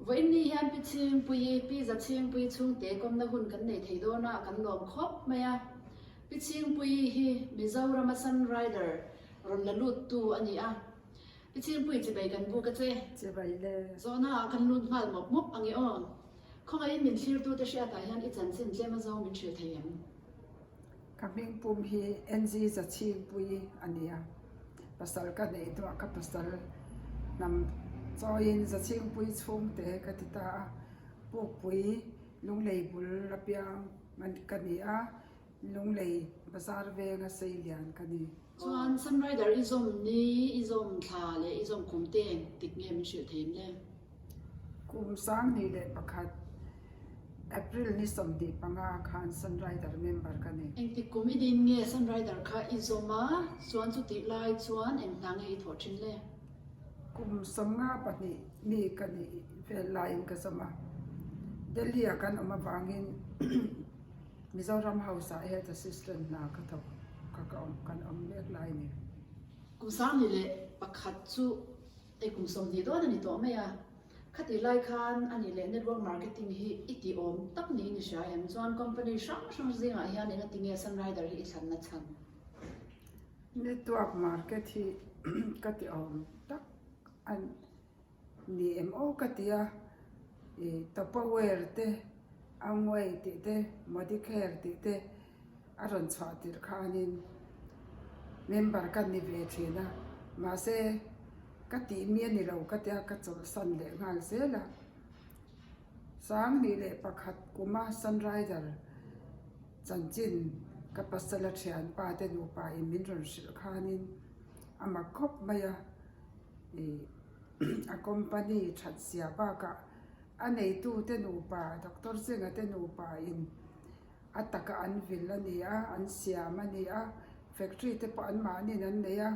Vawiin ni hian Pi Chhingpuii, Pi Zachhingpuii chhungte kawmna hun kan nei thei dawn a, kan lawm khawp mai a. Pi Chhingpuii hi Mizorama Sun Rider rawn la luttu a ni a. Pi Chhingpuii chibai kan buk a che. Chibai le. Zawhna ah kan lut nghal mawp mawp ang e aw. Khawngaihin min thlirtute hriatah hian i chanchin tlem a zawng min hrilh thei em? Ka hming pum hi NG Zachhingpuii a ni a, pasal ka neih hnuah ka pasal hnam chawiin Zachhingpuii chhungte ka ti ta a, Pukpui Lunglei bul apiang ka ni a, Lunglei bazar venga seilian ka ni. Chuan Sunrider i zawm ni, i zawm thla leh i zawm kum te eng tik nge min hrilh thei em le? Kum 2001 April ni 25 khan Sunrider member ka ni. Engtik kum i din nge Sunrider kha i zawm a, chuan chutih lai chuan eng hna nge i thawh thin le? Kum 52 mi ka nih vel laiin ka zawm a, Delhi-ah kan awm avangin Mizoram House ah Health Assistant hna ka thawk kha ka awm kan awm mek lai a ni. Kum 11 chu hei kum 20 dawn a ni tawh mai a, khatih lai khan a nih leh network marketing hi i tih awm tak niin i hria em? Chuan company hrang hrang zingah hian engati nge Sunrider hi i thlanna chhan? Network market hi ka tih awm tak a Ni em aw ka ti a, i Tupperware te, Amway tih te, Modicare tih te a rawn chhuah tirh khanin member ka ni ve thin a, mahse ka tih mi a ni lo ka tia ka chawlhsan leh nghal zel a. 2001 kuma Sunrider chanchin ka pasala thianpa te nupa in min rawn hrilh khanin a mak khawp mai a. A company that zia bakah a neitute nupa Doctor Chenga te nupa in a taka an vil a ni a, an siam a ni a, factory te pawh an mahniin an nei a,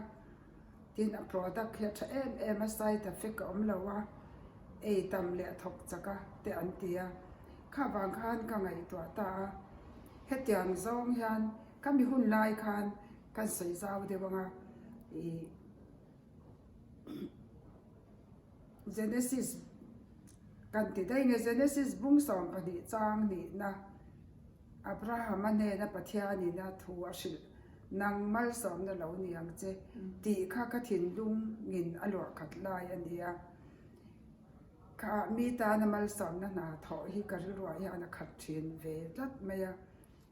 tin a product hi a tha em em a, side effect a awm lo a, ei tam leh a thawk chak a te an ti a, kha vang khan ka ngaihtuah ta a, hetiang zawng hian ka mi hun lai khan kan sawi zau deuh ang a, ih. Genesis kan ti daih nge Genesis bung 12 chang nihna Abrahama hnena Pathianin a thu a hrilh nang malsawmna lo ni ang che tih kha ka thinlungin a luah khat lai a ni a. Kha mi tana malsawmna hna thawh hi ka rilruah hian a khat thin ve tlat mai a.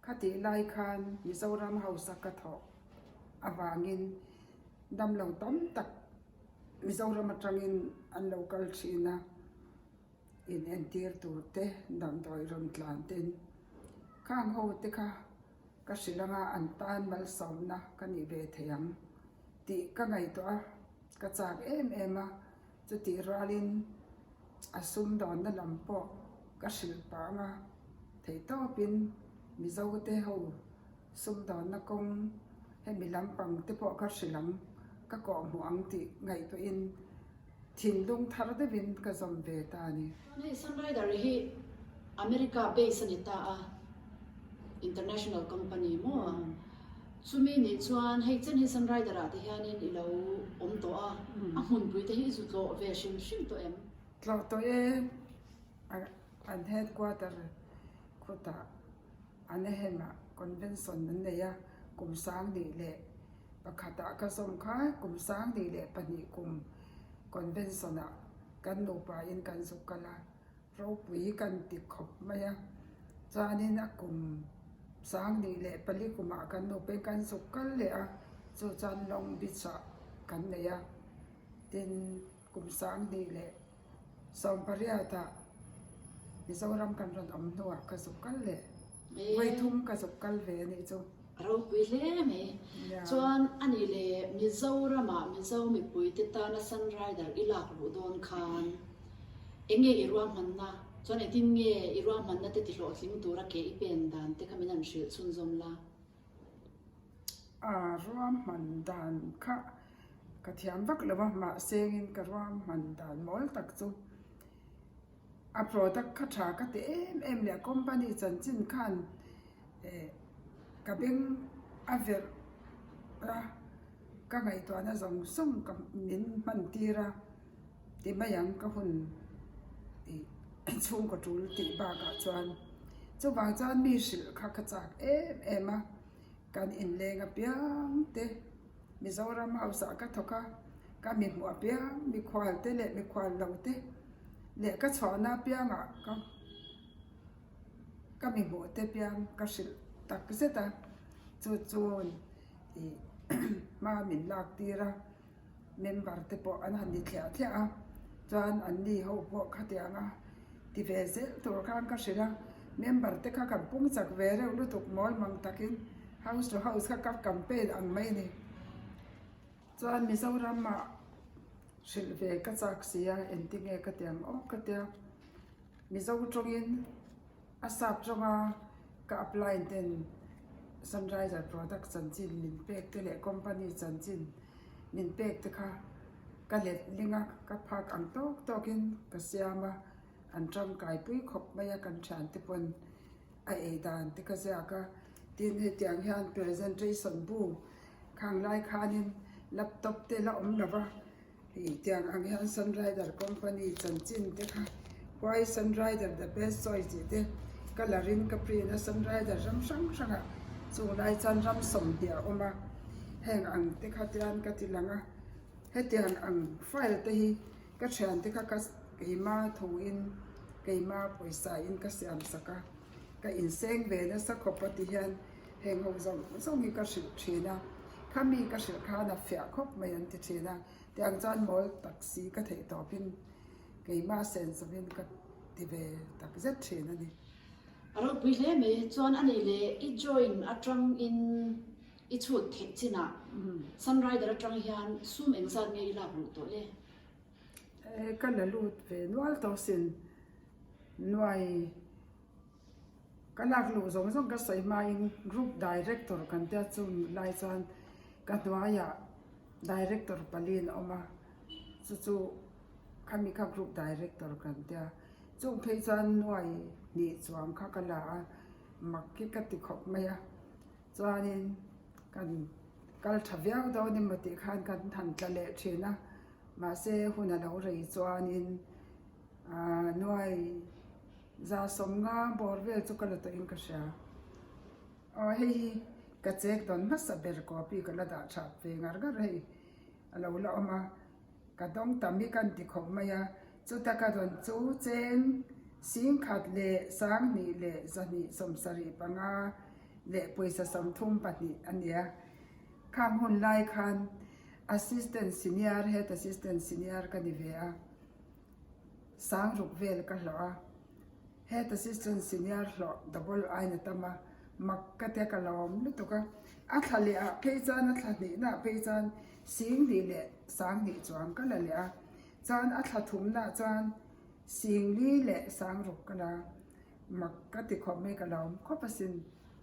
Khatih lai khan Mizoram hausa ka thawh avangin Damlo tam tak Mizoram atangin an lo kal thin a, in entir tur te, damdawi rawn tlan ten khang ho te kha ka hrilh anga an tan malsawmna ka nih ve thei ang tih ka ngaihtuah a, ka chak em em a, chutih rualin a sumdawnna lam pawh ka hrilh pah anga theihtawpin Mizo te ho Sumdawnna kawng hemi lampang te pawh ka hrilh ang, ka kawhhmuh ang tih ngaihtuahin thinlung thar deuhin ka zawm ve ta a ni. Chuan hei Sunrider hi America base a ni ta a, international company maw? Chumi nih chuan hei chen hi Sunrider ah te hianin i lo awm tawh a, a hmunpui te hi i zu tlawh ve hrim hrim tawh em? Tlawh tawh e, an headquarter khutah. Anaheim-ah convention an nei a, kum 2001 ah ka zawm kha kum 2002 kum convention-ah kan nupain kan zuk kal a, ropui kan ti khawp mai a. Chuanin a kum 2004 kumah kan nupain kan zuk kal leh a, chu chuan Long Beach-ah kan nei a, tin kum 2018 ah Mizoram kan rawn awm hnuah ka zuk kal leh vawithum ka zuk kal ve a nih chu. A ropui hle mai. Chuan a nih leh Mizoramah Mizo mipuite tana Sunrider i lak luh dawn khan eng nge i ruahmanna? Chuan engtin nge i ruahmanna te tihlawhtling tura ke i pen dan te kha min han hrilh chhunzawm la? A ruahman dan kha ka thiam vak lo a, mahse in ka ruahman dan mawl tak chu A product kha tha ka ti em em leh a company chanchin khan eh ka beng a verh a, ka ngaihtuahna zawng zawng ka min hman tir a ti mai ang ka hun ih. Chhungkaw tul tih bakah chuan chuvang chuan mi hrilh kha ka chak em em a, kan inleng apiang te Mizoram house ah ka thawk a, ka mi hmuh apiang mikhual te leh mikhual lo te leh ka chhuahna apiangah ka ka mi hmuh te piang ka hrilh tak zet a, chu chuan ih hma min lak tir a. Member te pawh an han ni thliah thliah a, chuan an ni ho pawh khatiang a ti ve zel tur khan ka hrilh a, member te kha kan pung chak ve reuh lutuk mawl mang takin house to house kha ka campaign ang mai a ni. Chuan Mizoram ah hrilh ve ka chak si a, engtinge ka ti ang aw ka tia, Mizo tawngin A sap zawnga ka upline ten Sunriser product chanchin min pek te leh company chanchin min pek te kha ka let ling a, ka phak ang tawk tawkin ka siam a, an tangkaipui khawp mai a kan thiante pawn a ei dan te ka ziak a, tin hetiang hian presentation bu khang lai khanin laptop te la awm lo va. Hei tiang ang hian Sunrider company chanchin te kha Why Sunrider the best choice tih te colour in ka print a Sunrider ram hrang hrang ah chung lai chuan ram 20 a awm a heng ang te kha tian ka ti lang a hetiang ang file te hi ka thian te kha ka keima thu in keima pawisa in ka siam sak a ka inseng ve nasa khawp a ti hian heng ho zawng zawng hi ka hrilh thin a, khami ka hrilh khan a fiah khawp mai an ti thin a, tiang chuan mawl tak si ka theih tawpin keimah sen chawin ka ti ve tak zet thin a ni. A ropui hle mai, chuan a nih leh i join atangin i chhut theih chinah Sunrider atang hian sum engzat nge i lak luh tawh le? Ka la lut ve nual tawh sin nuai. Ka lak luh zawng zawng ka sawi hmain Group Director kan tia chu lai chuan ka hnuaiah Director pali an awm a, chu chu khami kha Group Director kan tia. Chung phei chuan nuai hnih chuang kha ka la a, mak hi ka ti khawp mai a. Chuanin kan kal tha viau dawn emaw tih khan kan han tla leh thin a, mahse hun a lo rei chuanin nuai 150 bawr vel chu ka la tawhin ka hria. Aw hei hi ka chek dawn hmasa ber copy ka la dah tha ve ngar ngar hei a lo la awm a, ka dawng tam hi ka inti khawp mai a, chuta ka dawn chu cheng 10,000 leh 2000 leh 275 leh pawisa 32 a nia. Khang hun lai khan Assistant Senior Head Assistant Senior ka ni ve a. Sang ruk vel ka hlawh a, Head Assistant Senior hlawh double ain a tam a, mak ka tia ka lawm lutuk a, a thla leh ah phei chuan a thla hnihna ah phei chuan 10,000 leh 20,000 chuang ka la leh a, chuan a thla thumna ah chuan 4,000 leh 6,000 ka la a, mak ka ti khawp mai ka lawm khawp asin.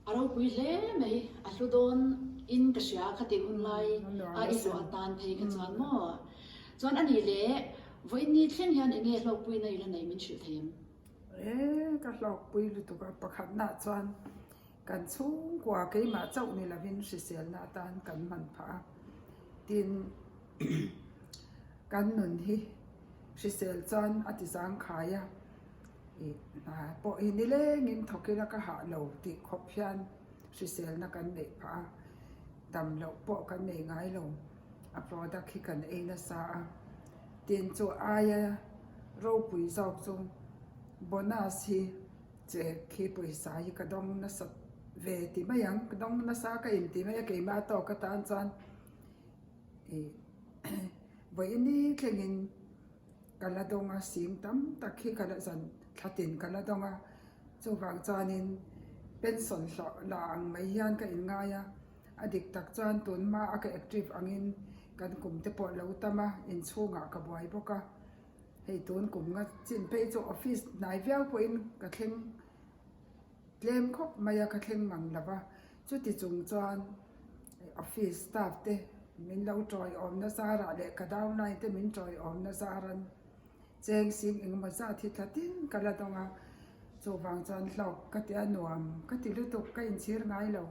A ropui hle mai, a hlu dawn in ka hria khatih hun lai a i hlawh atan phei kha chuan maw? Chuan a nih leh vawiin ni thleng hian enge hlawkpuina i la neih min hrilh thei em? E, ka hlawkpui lutuk a, pakhatnaah chuan kan chhungkua keimah chauh ni lovin hriselna atan kan hman phah a, tin kan nun hi hrisel chuan a ti zangkhai a. Ih hna pawh hi nilengin thawk ila ka hah lo tih khawp hian hriselna kan neih phah a, dam loh pawh kan nei ngai lo, a product hi kan ei nasa a, tin chu aia ropui zawk chu bonus hi che khi pawisa hi ka dawng nasa ve ti mai ang, ka dawng nasa ka inti mai a keimah tawk atan chuan ih vawiini thlengin. Ka la dawng a, sing tam tak hi ka la zan thla tin ka la dawng a, chuvang chuanin pension hlawh la ang mai hian ka inngai a, a dik tak chuan tun hma a ka active angin kan kum te pawh lo tam a, inchhungah ka buai bawk a, hei tun kum nga chin phei chu office hnai viau pawhin ka thleng Tlem khawp mai a ka thleng mang lo va, chuti chung chuan office staff te min lo tawiawmna zarah leh ka downline te min tawiawmna zaran cheng sing engemaw zat hi thla tin ka la dawng a, chuvang chuan hlawk ka ti a nuam ka ti lutuk ka inchhir ngai lo.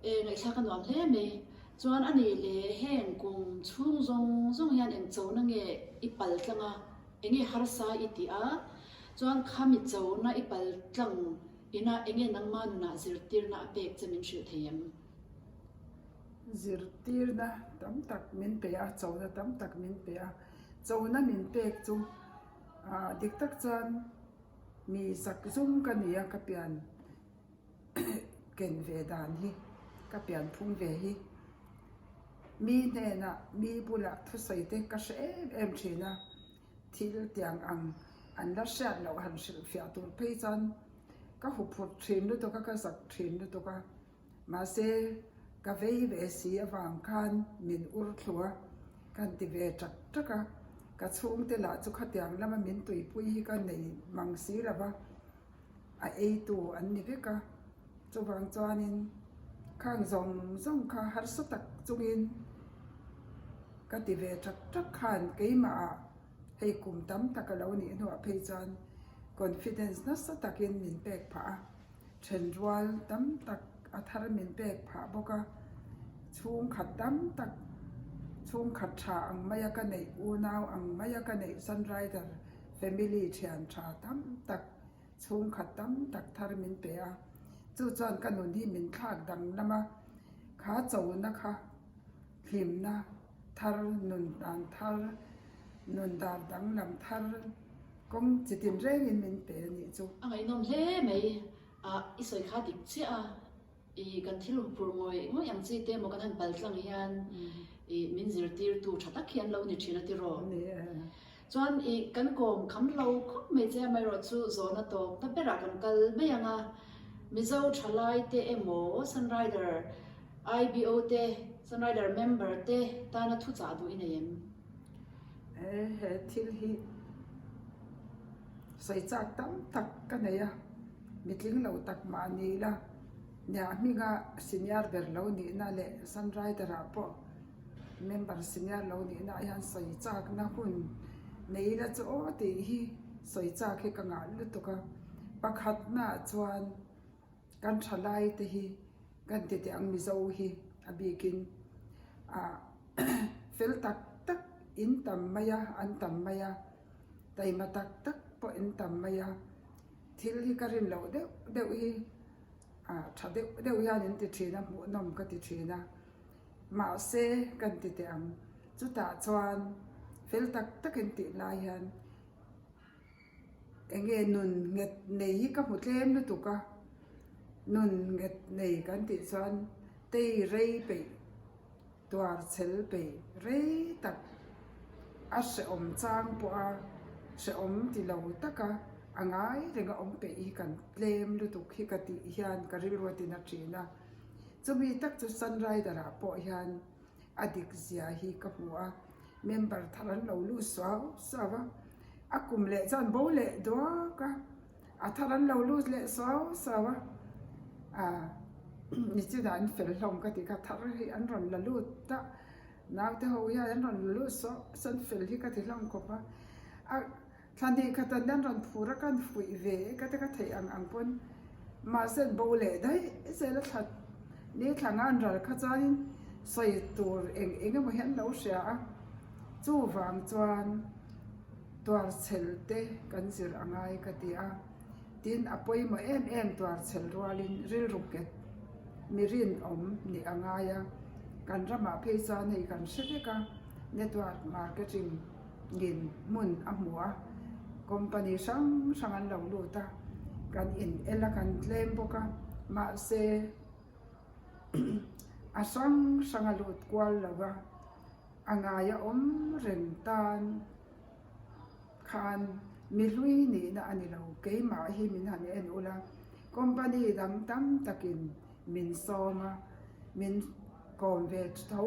E ngaihthlak a nuam hle mai, chuan a nih leh heng kum chhung zawng zawng hian eng chona nge i pal tlang a? Enge harsa i tih a, chuan khami chona i pal tlang ina enge nangma nunah zirtirna a pek che min hrilh thei em? Zirtirna tam tak min pe a, chona tam tak min pe a. Chona min pek chu dik tak chuan mi zak zum ka ni a, ka pian ken ve dan hi, ka pian phung ve hi. Mi hnenah mi bulah thusawi te ka hre em em thin a, thil tiang ang an la hriat loh han hrilhfiah tur phei chuan ka huphurh thin lutuk a, ka zak thin lutuk a. Mahse, ka vei ve si avang khan min ur thlu a, kan ti ve ṭak ṭak a, ka chhungte lah chu khatiang lama min tuipui hi ka nei mang si lo va, a eitu an ni vek a, chuvang chuanin khang zawng zawng kha harsa tak chungin ka ti ve ṭak ṭak khan keimahah hei kum tam tak a lo nih hnuah phei chuan confidence nasa takin min pek phah a. Thenrual tam tak a thar min pek phah bawk a, chhungkhat tam tak, chhungkhat tha ang maia ka neih, unau ang maia ka neih Sunrider family thian tha tam tak, chhungkhat tam tak thar min pe a, chu chuan ka nun hi min thlak danglam a, kha chona kha hlimna thar, nun dan thar, nun dan danglam thar, Kawng chi tin rengin min pe a nih chu. A ngaihnawm hle mai a, i sawi kha dik chiah a, i kan thil phur ngawih ngawih ang chi te emaw kan han pal tlang hian i min zirtirtu tha tak hi an lo ni thin a tiraw. Ni e. Chuan i kan kawm kham lo khawp mai che amaherawh chu zawhna tawp ta berah kan kal mai ang a, Mizo thalai te emaw Sunrider IBO te Sunrider member te tana thuchah duh i nei em? He he thil hi sawi chak tam tak ka nei a, mitling lo tak mah ni ila nia hminga senior ber lo nihna leh Sunrider ah pawh member senior lo nihna ah hian sawi chakna hun nei ila chu aw tih hi sawi chak hi ka ngah lutuk a, pakhatnaah chuan kan thalai te hi kan ti teh ang Mizo hi a bikin ah fel tak tak in tam mai a, an tam mai a, taima tak tak pawh in tam mai a, thil hi ka rin loh deuh deuh hi ah tha deuh deuh hian in ti thin a, hmuhnawm ka ti thin a, mahse kan ti teh ang, chutah chuan fel tak tak in tih lai hian Enge nun nghet nei hi ka hmu tlem lutuk a, nun nghet nei kan tih chuan tei rei peih, tuar chhel peih rei tak, a hrehawm chang pawh a hrehawm ti lo taka a ngai reng a awm peih hi kan tlem lutuk hi ka tih hian ka rilru a tina thin a, chumi tak chu Sunrider ah pawh hian a dik zia hi ka hmu a, member thar an lo lut suau suau a, a kum leh chuan bo leh duak a, a thar an lo lut leh suau suau a, ah nichinah an fel hlawm ka ti kha thar hi an rawn la lut a, naute ho hian an rawn la lut suau suau an fel hi ka ti hlawm khawp a, a. Thla hnih khat an an rawn phur a, kan fuih ve e ka ti ka theih ang ang pawn mahse an bo leh daih zel a thla ni thla nga an ral kha chuanin sawi tur eng eng emaw hi an lo hria a, chuvang chuan tuarchhel te kan zir a ngai ka ti a, tin a pawimawh em em tuarchhel rualin rilru nghet mi rinawm nih a ngai a, kan ramah phei chuan hei kan hre vek a network marketing. In hmun a hmu a, company hrang hrang an lo lut a, kan in el a kan tlem bawk a, mahse a hrang hrang a lut kual lo va, a ngai a awm reng tan khan mi hlui nihna a ni lo, keimah hi min han en ula, company dang tam takin min sawm a, min kawm ve tho.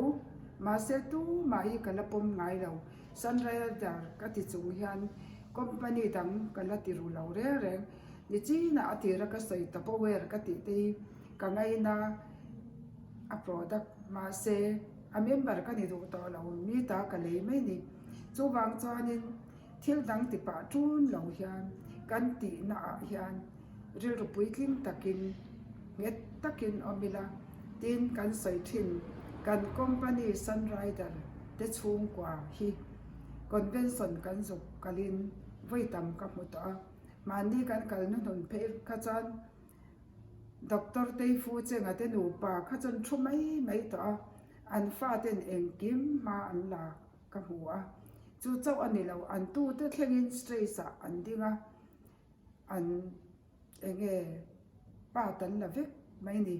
Mahse tumah hi ka la pawm ngai lo. Sunrider ka ti chung hian company dang ka la ti ru lo reng reng. Nichinah a tira ka sawi Tupperware ka tih te hi ka ngaina a product mahse a member ka ni duh tawh lo, mi ta ka lei mai ni. Chuvang chuanin thil dang ti pah ṭun lo hian kan tihna ah hian rilru puitling takin nghet takin awm ila, tin kan sawi thin kan company Sunrider te chhungkua hi. Convention kan zuk kalin vawi tam ka hmu tawh a, mahni kan kal hnuhnun phei kha chuan Doctor Teifu Chenga te nupa kha chuan thu mai mai tawh a, an faten engkim hma an la ka hmu a, chu chauh a ni lo, an tute thlengin stage ah an ding a, an enge part an la vek mai ni.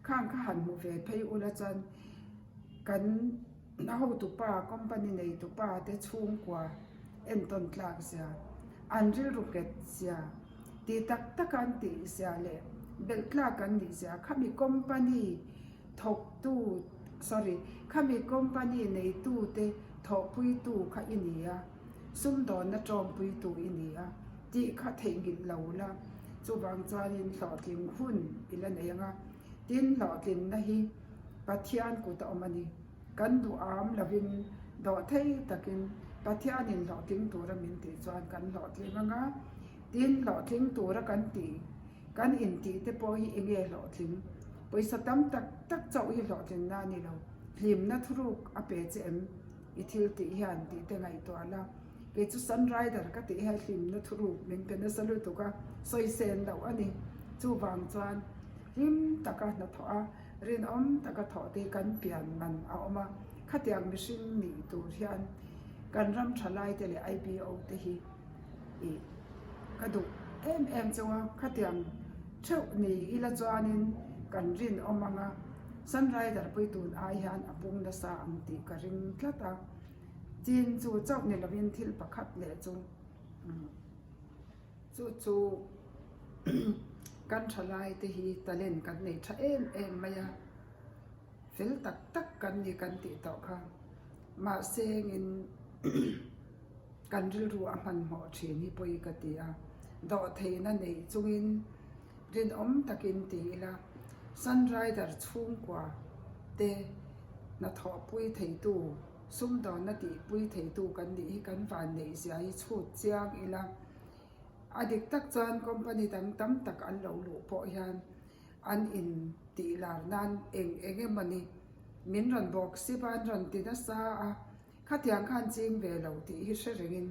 Khang kha han hmu ve phei ula chuan kan a hotupa company neitupa te chhungkua entawn tlak zia, an rilru nghet zia, ti tak tak an tih zia leh belh tlak an nih zia khami company thawktu sorry khami company neitu te thawhpuitu kha i ni a, sumdawnna tawngpuitu i ni a tih kha theihnghilh lo la, chuvang chuanin hlawhtling hun i la nei ang a, tin hlawhtlinna hi Pathian kut a awm a ni. Kan duham lovin dawhthei takin Pathianin hlawhtling tura min tih chuan kan hlawhtling ang a, tin hlawhtling tura kan tih kan intih te pawh hi enge hlawhtling? Pawisa tam tak tak chauh hi hlawhtlinna a ni lo, hlimna thuruk a pe che em? I thil tih hian tih te ngaihtuah la, kei chu Sun Rider ka tih hian hlimna thuruk min pe nasa lutuk a, sawisel loh a ni. Chuvang chuan hlim taka hnathawh a, rinawm taka thawh te hi kan pian man a awm a, khatiang mihring nih tur hian kan ram thalai te leh IBO te hi ih ka duh em em chauh a, khatiang theuh ni ila chuanin kan rinawm ang a, Sun Rider pui tun ai hian a pung nasa ang tih ka ring tlat a, chin chu chauh ni lovin thil pakhat leh chu chu chu kan thalai te hi talent kan nei tha em em mai a, fel tak tak kan ni kan tih tawh kha mahse engin kan rilru a hmanhmawh thin hi pawi ka ti a, dawhtheihna neih chungin. Rinawm takin ti ila, Sunrider chhungkua te hnathawhpui theitu, sumdawnna tihpui theitu kan nih hi kan vanneih zia hi chhut chiang ila. A dik tak chuan company dang tam tak an lo luh pawh hian an in tih lar nan eng eng emawni min rawn bawk sip a, an rawn ti nasa a, khatiang khan ching ve lo tih hi hre rengin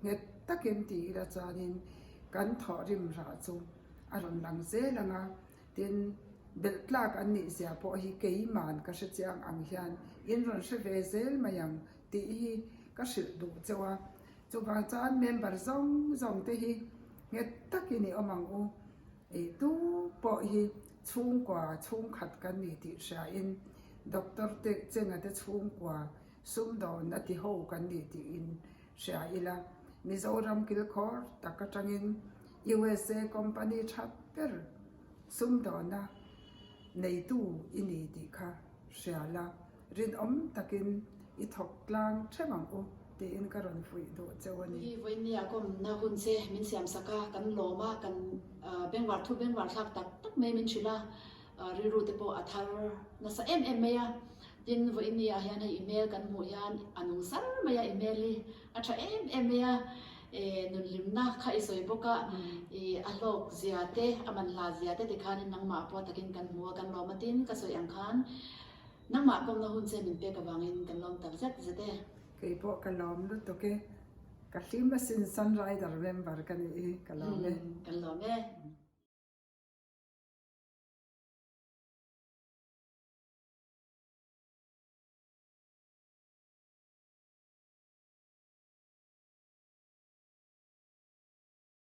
nghet takin ti ila chuanin kan thawhrim rah chu a rawn lang zel ang a, tin belh tlak an nih zia pawh hi keiman ka hre chiang ang hian in rawn hre ve zel mai ang tih hi ka hrilh duh cheu a, chuvang chuan member zawng zawng te hi nghet takin i awm ang u, ih tu pawh hi chhungkua chhungkhat kan ni tih hriain doctor te chenga te chhungkua sumdawn a ti ho kan ni tiin hria ila, Mizoram kilkhawr tak atangin USA company tha ber sumdawna neitu i ni tih kha hria la, rinawm takin i thawk tlang theuh ang u tiin ka rawn fuih duh cheu a ni. Hi vawinia kawmna hun che min siam sak a, kan lawm a, kan bengvar thu bengvar thlak tak tak mai min hrilh a, Rilru te pawh a thar nasa em em mai a, tin vawiin ah hian hei email kan hmuh hian a nung sar mai a, email hi a tha em em mai a, nunhlimna kha i sawi bawk a, a hlawk zia te, a manhla zia te tikhanin nangmah pawh takin kan hmu a, kan lawm a, tin ka sawi ang khan nangmah kawmna hun che min pek avangin kan lawm tak zet zet e. Kei pawh ka lawm lutuk e, ka hlim asin Sunrider member ka nih hi ka lawm e. Kan lawm e.